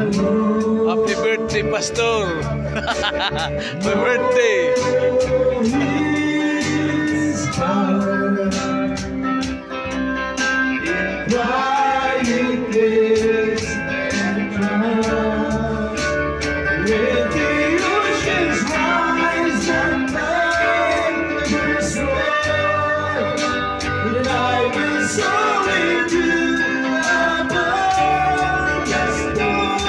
Happy birthday, Pastor. Happy birthday. His power in quietness and trust. Let the oceans rise and thunders roar, and I will surely do above the storm.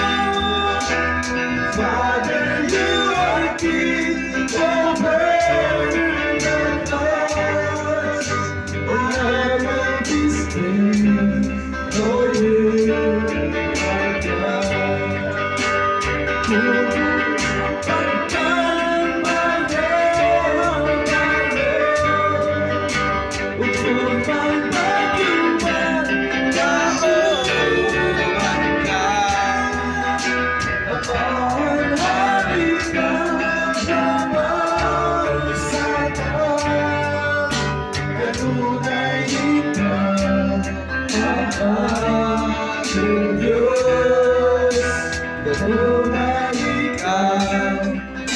Father, you are king over the floods. I will be still, for you are God. Kung pagkan bagyo, ug kung bagyo man kauban ka, apan hari ka labaw sa tanan. Kanunay ikaw ang akong Diyos. Kanunay ikaw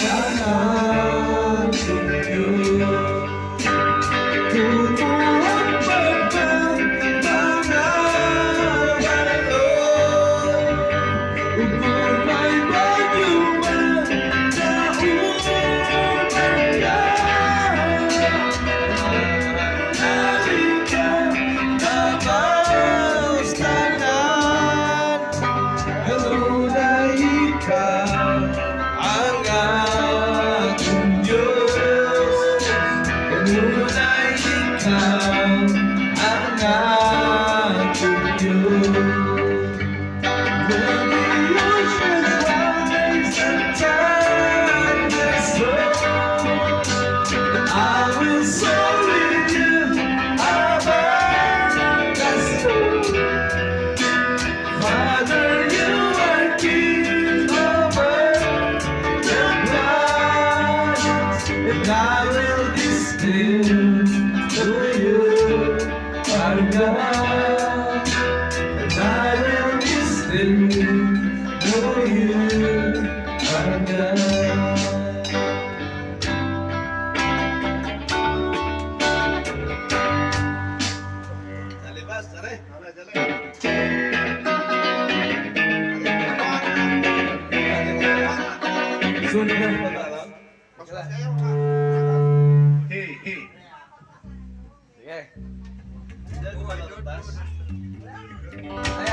ang akong Diyos. Kung pagkan mga balon, ug kung may bagyo man kauban ka, hari ka labaw sa tanan. Kanunay ikaw ang akong Diyos. Kanunay ikaw ang akong Diyos. When the oceans rise and thunders roar, I will soar with you above the storm. Father, you are king over the floods, and I will be still, for you are God. And I will be still, for you are God. Salibas, tare. Sunod na pag-alam. Hey, hey. Sige. Diyan ko malalabas. Ay,